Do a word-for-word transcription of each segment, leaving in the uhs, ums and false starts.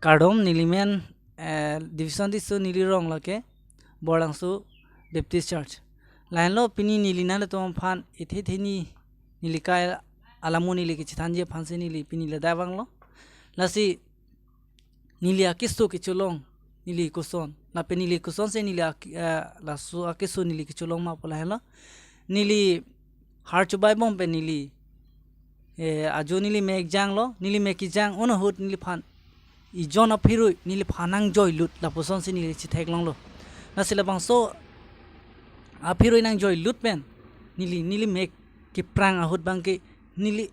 Kardom, neli men, eh, Division Tisso, neli rong lake Borlangso Baptist Church. Lahenlo pini neli nanglitum aphan ithe theni neli kai alam mo neli kachethanji aphansi neli pini ladak vanglo. Lasi neli akeso kecholong neli koson, lapen neli kosonsi neli ak-, eh, laso akeso neli kecholong ma pu lahenlo. Neli har chobai bom pen neli, eh, ajo neli mek janglo, neli mek kejang un ahut neliphan ejon aphirui neliphan nangjoilut lapusonsi neli chetheklonglo. Lasi labangso aphirui nangjoilut pen neli, neli mek keprang ahut abangke neli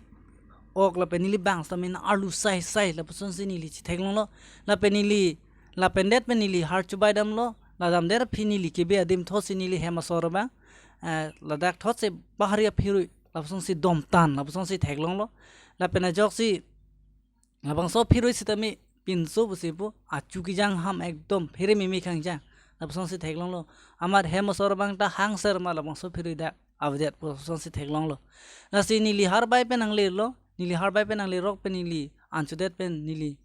ok lapen neli bang stamina arlu sai sai lapusonsi neli chetheklonglo. Lapen neli, lapen det pen neli har chobai damlo, la damdet aphi neli kebe adim thotsi neli hem asor abang, eh, ladak thotsi bahari aphirui lapusonsi domtan lapusonsi theklonglo. Lapen ajoksi labangso aphirui sitame pinso pusi pu achu kejang ham ekdom phere mimi kangjang lapusonsi theklonglo. Amat hem asor abang ta hangser ma labangso aphirui dak avedet pusonsi theklonglo. Lasi neli harbai pen nanglelo, neli harbai pen nanglerok pen neli anchodet pen neli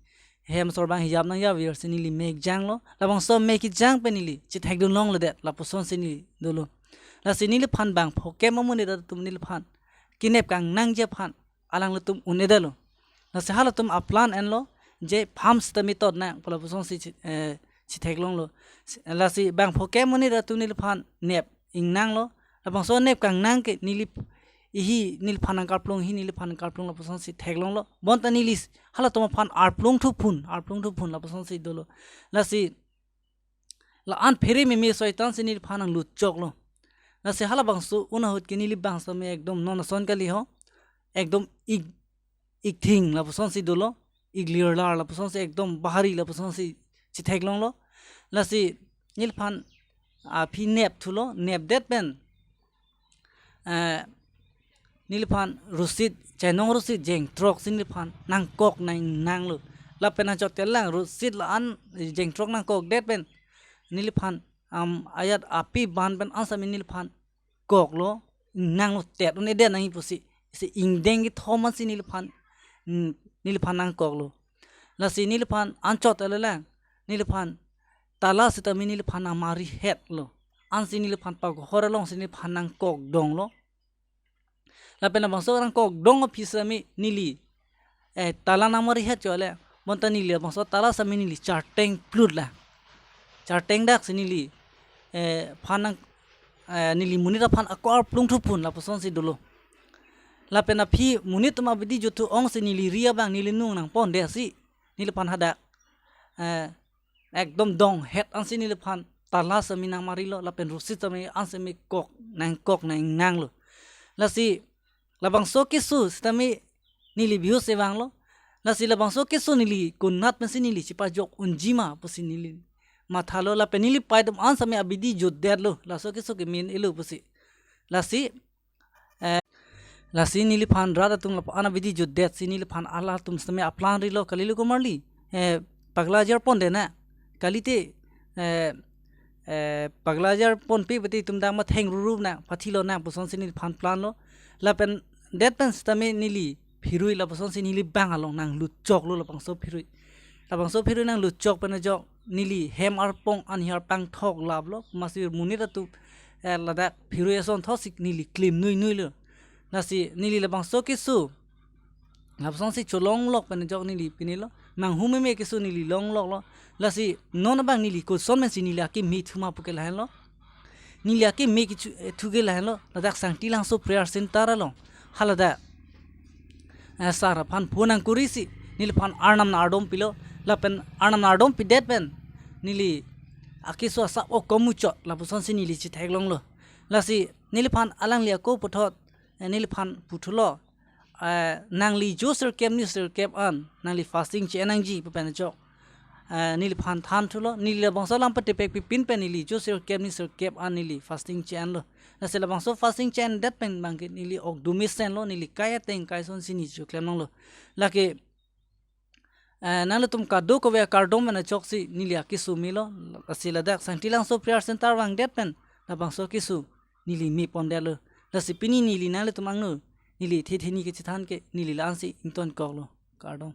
hem asor abang hijap nangjavirsi neli mek janglo. Labangso mek kejang pen neli chethekdun longledet lapusonsi neli dolo. Lasi neliphan bangpho kep amonit atum neliphan kenep kangnangji aphan alanglitum un-edetlo. Lasi halatum aplan enlo je pham sitame tot nang pu lapusonsi chi-, eh, chetheklonglo. Lasi bangpho kep amonit atum neliphan nep ingnanglo. Labangso nep kangnang ke neli, ihi neliphan nangkarplung, ihi neliphan nangkarplung lapusonsi theklonglo. Bonta neli halatum aphan arplung thuphun, arplung thuphun lapusonsi dolo. Lasi la-an phere mimi soitansi neliphan nanglutchoklo. Lasi halabangso un ahut ke neli bang sitame ekdom non ason kali ho. Ekdom ik, ikthing lapusonsi dolo. Iklirlar lapusonsi ekdom bahari lapusonsi chetheklonglo. Lasi neliphan aphi nep thulo, nepdet pen, eh, neliphan rosit, chainong rosit jengthroksi neliphan nangkok nangnanglo. Lapen achot kelang rosit la-an jengthrok nangkokdet pen neliphan, am, ajat api ban pen an sitame neliphan koklo, nanglo, tet un-edet nangji pusi, isi ingdeng kethom ansi neliphan, mm, neliphan nangkoklo. Lasi neliphan anchot alelang, neliphan tala sitame neliphan nangmarihetlo. Ansi neliphan paghor alongsi neliphan nangkokdonglo. Lapen labangso nangkokdong aphi sitame neli, eh, tala nangmarihet chole. Bonta neli labangso tala sitame neli charteng plutla. Charteng daksi neli, eh, phan nang, eh, neli monit aphan ako arplung thuphun lapusonsi dolo. Lapen aphi monit atum abidi juthu ongsi neli ri abang neli nung nangpondetsi neliphan hadak, eh, ekdom donghet ansi neliphan tala sitame nangmarilo, lapen rosit sitame an sitame kok nangkok nangnanglo. Lasi labangso keso sitame neli bihus evanglo. Lasi labangso keso neli konat pensi neli chepajok unji ma pusi neli mathalo, lapen neli paitum an sitame abidi jutdetlo, laso keso ke min elo pusi. Lasi, eh, lasi neliphan rat atum lapu-an abidi jutdetsi neliphan halatum sitame aplan rilo, kalilo komarli, eh, pagla ajar ponde na, kalite, eh, eh, pagla ajar ponpe pati itum dang matheng ruru na, pathilo na pusonsi neliphan planlo. Lapen det pen sitame neli phirui lapusonsi neli bang along nanglutchoklo labangso phirui. Labangso phirui nanglutchok pen ajok neli hem arpong anhi arpang thok laplo, masi monit atum, eh, ladak phirui ason thotsi neli klim nuinuilo. Lasi neli labangso keso lapusonsi cholonglok pen ajok neli pinilo. Manghu meme keso neli longloklo. Lasi non abang neli koson pensi neli akeme thu ma puke lahenlo. Neli akeme kechu-, eh, thuke lahenlo. Ladak Sangti Langso Prayer Center along. Haladak, eh, sar aphan phone nangkurisi neliphan arnam nang-ardom pilo. Lapen arnam nang-ardom pidet pen neli akeso asap ok komuchot lapusonsi neli chetheklonglo. Lasi neliphan alangli ako puthot, eh, neliphan puthulo, eh, nangli jo sirkep ni sirkep an nangli fasting che-en nangji pu pen ajok, eh, neliphan thanthulo. Neli labangso alam patepekpipin pen neli jo sirkep ni sirkep an neli fasting che-enlo. Lasi labangso fasting che-endet pen abangke neli ok dumi senlo, neli kai ateng kai asonsi neli choklem longlo. Lake, eh, nanglitum kadokave akardom pen ajoksi neli akeso melo. Lasi ladak Sangti Langso Prayer Center vangdet pen labangso keso neli mepondetlo. Lasi pini neli nanglitum angno neli ithe theni kachethan ke neli la-ansi ingtonkoklo. Kardom.